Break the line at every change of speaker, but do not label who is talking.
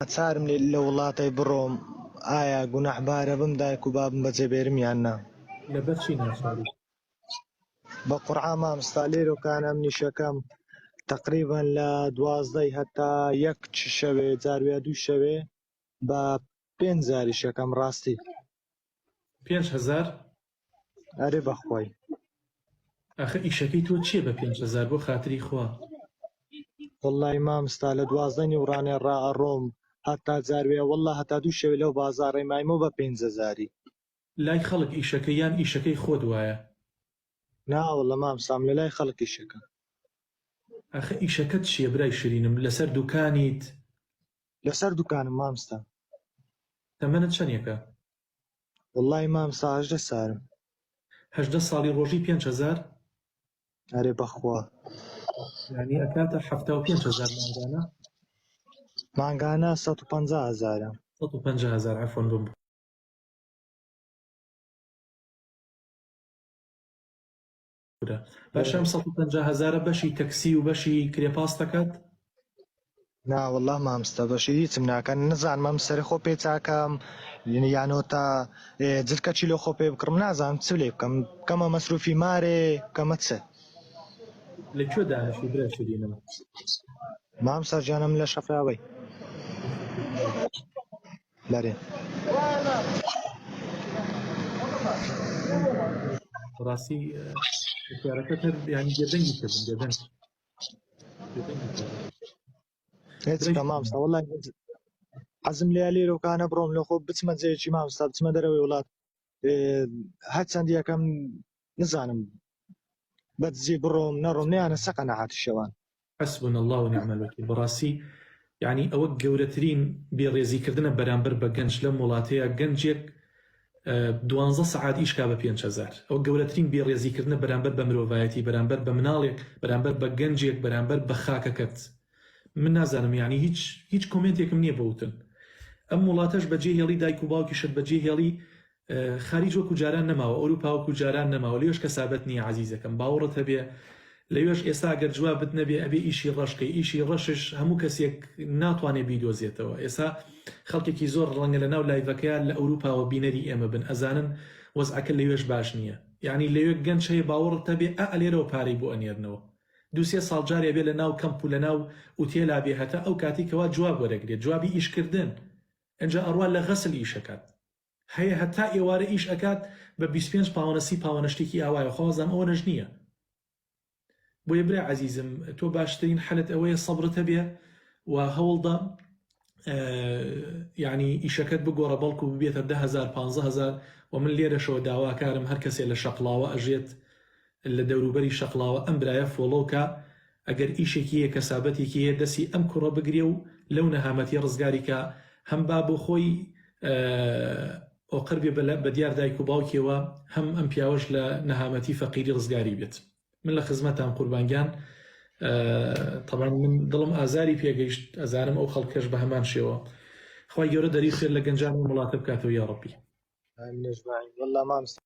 ناچارم لە وڵاتەی بڕۆم ئایا گوناحبارە بم دایک و بابم بەجێ بێرم یان نا؟
لەبەر چی ناچاری؟
بە قورعان مامستا لێرۆکانە منیشەکەم تەقریبەن لە دوازدەی هەتا یەک چ شەوێ جاروێ دوو شەوێ بە پێنج جاریشەکەم ڕاستی
5000
ئەرێ بەخوای.
ئاخر ئیشەکەی تۆ چیە بە 5000 بۆ خاتری خوا؟
وەڵای مامستا لە 12 نیوڕانێ ڕا ئەڕۆم هەتا جاروێ وەڵا هەتا دوو شەوێ لەو بازاڕەی مایمەوە بە پێنج هەزاری.
لای خەڵک ئیشەکە یان ئیشەکەی خۆت وایە؟
نا وەڵا مامستا من لەلای خەڵک ئیشەکەم.
ئاخر ئیشەکەت چیە برای شرینم لەسەر دوکانیت؟
لەسەر دوکانم مامستا.
تەمەنت چەنێکە؟
وەڵای مامستا 18 سارم.
18 ساڵی ڕۆژی 5000؟
ئەرێ بەخوا.
یانی ئەکاتە 75000 مانگانە؟
مانگانە 150 هەزارە.
150 هەزار عەفوەن بم. باشە ئەم 150 هەزارە بەشی تەکسی و بەشی کرێپاس دەکات؟
نا والله مامستا بەشی هیچم ناکەن نزانم ئەم سەری خۆ پێ چاکەم یانۆ تا جلکە چی لۆ خۆ پێ بکڕم نازانم چ لێ بکەم بکەمە مەسروفی مارێ بکەمە چ
لە کوێ دانیشتی برای شیرینم؟
مامستا گیانم لە شەقراوەی بەرێ.
بەڕاستی پرسیارەکەت هەر یانی بێدەنگی کردم بێدەنگ بێدەنگی کردم.
هیچ
برای
کە مامستا وەڵای حەزم لێیە لێرۆکانە بڕۆم لە خۆ بچمە جێیەکی مامستا بچمە دەرەوەی وڵات هەرچەند یەکەم نزانم بەدزی بڕۆم نەڕۆم نیانە سە قەناعەتی شەوان.
حسبنا اللە ونعم الوکیل بەڕاستی یانی ئەوە گەورەترین بێڕێزی کردنە بەرامبەر بە گەنج لەم وڵاتەیە گەنجێک دوانزە سەعات ئیش کا بە 5000 ئەوە گەورەترین بێڕێزی کردنە بەرامبەر بە مرۆڤایەتی بەرامبەر بە مناڵێک بەرامبەر بە گەنجێک بەرامبەر بە خاکەکەت من نازانم یانی هیچ هیچ comment ێکم نییە بۆ وتن ئەم وڵاتەش بەجێ هێڵی دایک و باوکیشت بەجێ هێڵی خاریج وەکو جاران نەماوە ئەوروپا وەکو جاران نەماوە لەوێش کەسابەت نییە عەزیزەکەم باوەڕت هەبێ لەوێش ئێستا گەر جوابت نەبێ ئەبێ ئیشی ڕەش کەی ئیشی ڕەشش هەموو کەسێک ناتوانێ بیدۆزێتەوە ئێستا خەڵکێکی زۆر ڕەنگە لەناو live ەکەیا لە ئەوروپاوە بینەری ئێمە بن ئەزانن وەزعەکە لەوێش باش نییە یانی لەوێ گەنج هەیە باوەڕت هەبێ ئا لێرەوە پارەی بۆ ئەنێرنەوە دوو سێ ساڵ جارێ ئەبێ لەناو کەمپ و لەناو ئوتێلا بێ هەتا ئەو کاتەی کەوا جواب وەرەگرێ جوابی ئیشکردن ئینجا ئەڕوا لە غەسل ئیشەکات هەیە هەتا ئێوارە ئیش ئەکات بە 25 پاوەنە 30 پاوەنە شتێکی ئاوایە خوا زام ئەوەنەش نییە بۆیە برا عەزیزم تۆ باشترین حەلت ئەوەیە سەبرت هەبێ و هەوڵدە یعنی ئیشەکەت بگۆڕە بەڵکو ببێتە 10هزار 15هزار و من لێرەشەوە داواکارم هەر کەسێ لە شەقڵاوە ئەژێت لە دەوروبەری شەقڵاوە ئەم برایە follow کە ئەگەر ئیشێکی هەیە کەسابەتێکی هەیە دەسی ئەم کوڕە بگرێ و لەو نەهامەتیە ڕزگاری کا هەم با بۆ خۆی ئۆقر بێ بە دیار دایک و باوکیەوە هەم ئەم پیاوەش لە نەهامەتی فەقیری ڕزگاری بێت من لە خزمەتام قوربان گیان تەبعەن من دڵم ئازاری پێگەیشت ئەزانم ئەو خەڵکەش بە هەمان شێوە خوای گەورە دەری خێر لە گەنجانی وڵاتە بکاتەوە یا ڕەبی
آمین اجمعین والله مامۆستا.